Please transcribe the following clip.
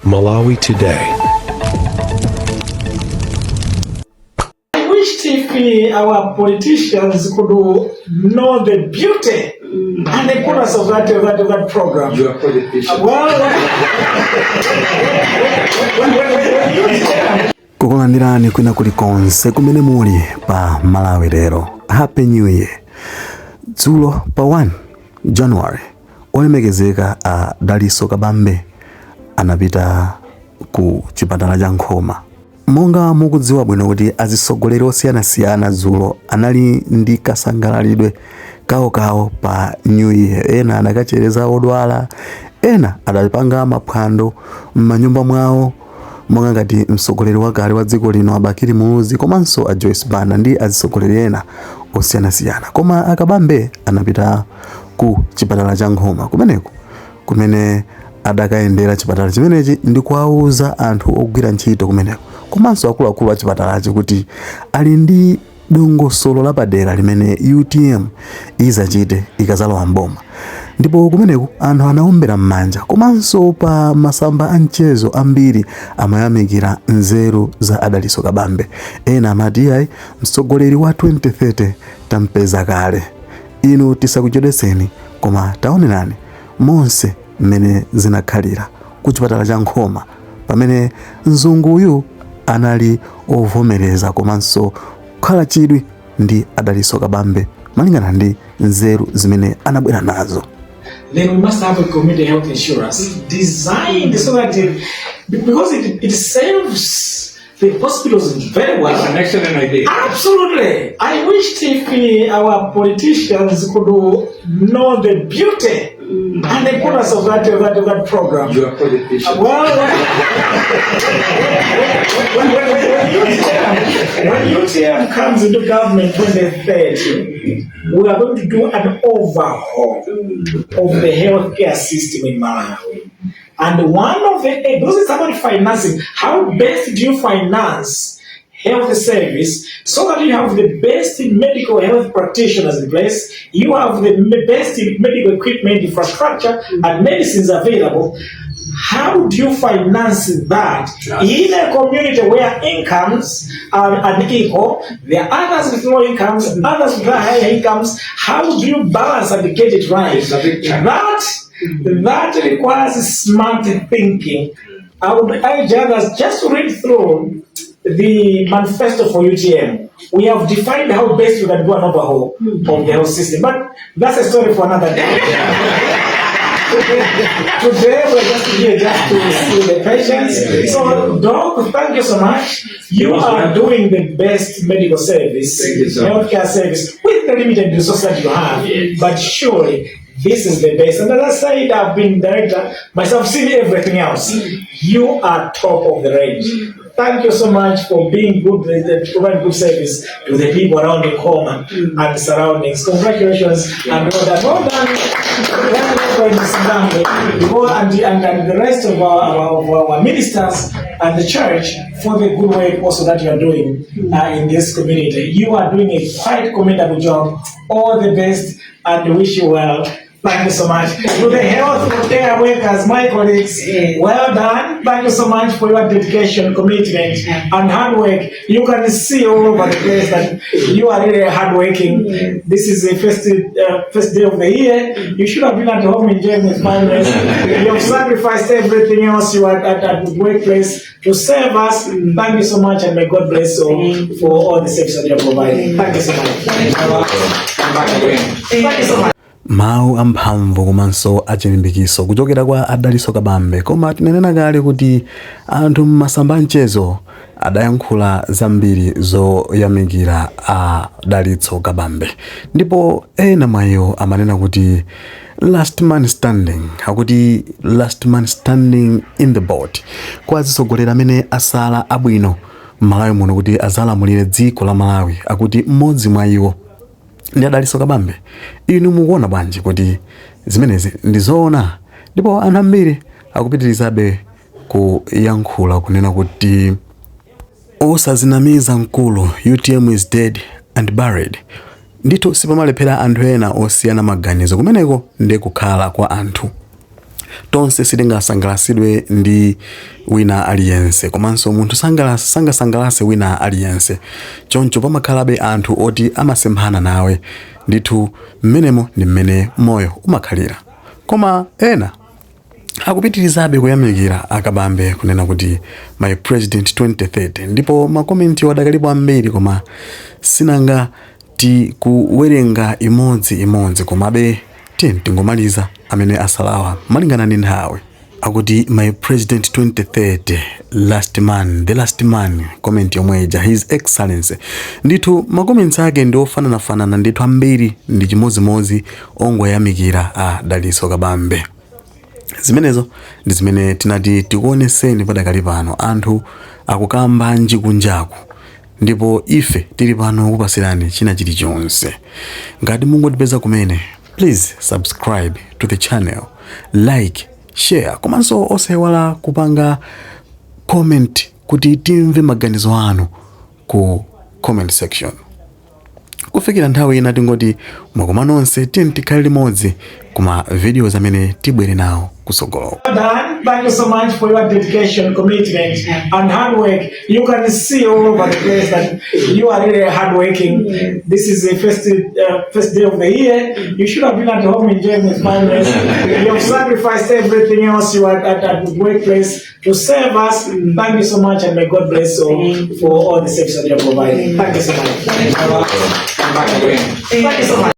Malawi Today. I wished if our politicians could know the beauty and the goodness of that program. You are politician. Well, when UTM Kukulandirani kwina kulikonse kumene muli pa Malawi Lero. Happy New Year. Dzulo pa 1 January, olemekezeka a Dalitso Kabambe anapita ku chipatala cha Nkhoma. Monga mukudziwa bwino kuti azitsogoleri osiyanasiyana dzulo anali ndi kasangalalidwe kawokawo pa New Year. Ena anakachereza odwala, ena adapanga maphwando m'manyumba mwawo, monga ngati mtsogoleri wakale wa dziko lino a Bakili Muluzi komanso a Joyce Banda ndi azitsogoleri ena osiyanasiyana. Koma a Kabambe anapita ku chipatala cha Nkhoma kumeneko, kumene adakayendera chipatala chimenechi ndi kuwauza anthu ogwira ntchito kumeneko komanso akuluakulu a chipatalachi kuti ali ndi dongosolo lapadera limene UTM izachite ikazalowa mboma. Ndipo kumeneku anthu anaombera m'manja, komanso pa masamba a mchezo ambiri amayamikira nzeru za a Dalitso Kabambe. Ena amati, "Iyayi, mtsogoleri wa 2030 tampeza kale." Inu tisakuchedwetseni, koma taonerani monse mmene zinakhalira ku chipatala cha Nkhoma pamene mzunguyu anali ovomereza komanso kukhala chidwi ndi a Dalitso Kabambe malingana ndi nzeru zimene anabwera nazo. Then we must have a community health insurance designed so that it, because it serves the hospitals very well. It's an excellent idea. Absolutely. I wished if our politicians could know the beauty and the goodness of that program. You are politician. Well, when UTM comes into government 2030, we are going to do an overhaul of the healthcare system in Malawi. And one of the, because it's about financing, how best do you finance health service so that you have the best medical health practitioners in place, you have the best medical equipment, infrastructure, and medicines available? How do you finance that in a community where incomes are unequal? There are others with low incomes, others with higher incomes. How do you balance and get it right? It's a big challenge. That requires smart thinking. I would urge others just to read through the manifesto for UTM. We have defined how best we can do an overhaul of the health system, but that's a story for another day. Today we're just here just to see the patients. So, Doc, thank you so much. You are doing the best medical service, Thank you so much. healthcare service with the limited resources that you have. But surely this is the best. And as I said, I've been director myself, seen everything else. You are top of the range. Thank you so much for being good, providing good service to the people around the Nkhoma and surroundings. Congratulations and well done. Well done. Well done, Zimbabwe. And the rest of our ministers and the church for the good work also that you are doing in this community. You are doing a quite commendable job. All the best and wish you well. Thank you so much. To the health care workers, my colleagues, well done. Thank you so much for your dedication, commitment, and hard work. You can see all over the place that you are really hardworking. This is the first day of the year. You should have been at home enjoying with families. You have sacrificed everything else you are at the workplace to serve us. Thank you so much, and may God bless you for all the service that you are providing. Thank you so much. Come back again. Thank you so much. Mawu amphamvu komanso achilimbikitso kuchokera kwa a Dalitso Kabambe. Koma tinanena kale kuti anthu mmasamba mchezo adayankhula zambiri zoyamikira a Dalitso Kabambe, ndipo ena mwa iwo amanena kuti last man standing, akuti last man standing in the boat kwa atsogoleri amene asala abwino m'Malawi muno kuti azalamulire dziko la Malawi, akuti mmodzi mwa iwo ndi a Dalitso Kabambe. Inu mukuona bwanji kuti zimenezi ndi zoona? Ndipo anthu ambiri akupitirizabe kuyankhula kunena kuti, "Osazinamiza mkulu, UTM is dead and buried." Ndithu sipamalephera anthu ena osiyana maganizo, kumeneko ndi kukhala kwa anthu. Tonse sitingasangalasidwe ndi wina aliyense, komanso munthu sangasangalase wina aliyense. Choncho pamakhalabe anthu oti amasemphana nawe ndithu. Mmenemo ndi mmene moyo umakhalira. Koma ena akupitirizabe kuyamikira akabambe, kunena kuti "My President 2030". Ndipo ma comment adakalipo ambiri, koma sinanga tikuwerenga imodzi imodzi. Komabe tiye tingomaliza amene asalawa malingana ndi nthawi. Akuti "My President 2030, last man, the last man". Comment yomwe ija, "His Excellency". Ndithu ma comments ake ndi ofananafanana ndithu, ambiri ndi chimodzimodzi, ongoyamikira a Dalitso Kabambe. Zimenezo ndi zimene tinati tikuoneseni padakali pano. Anthu akukamba njikunjaku, ndipo ife tili pano kupasirani china chilichonse. Ngati mungotipeza kumene, please subscribe to the channel, like, share, komanso osayiwala kupanga comment kuti timve maganizo anu ku comment section. Kufikira nthawi ina, tingoti mwakoma nonse. Tiyeni tikhale limodzi kuma videos amene tibwere nawo kusogoloko. Dan, thank you so much for your dedication, commitment, and hard work. You can see all over the place that you are really hardworking. This is the first day of the year. You should have been at home enjoying with families. You have sacrificed everything else you are at the workplace to serve us. Thank you so much, and may God bless you for all the service that you are providing. Thank you so much. Come back again. Thank you so much.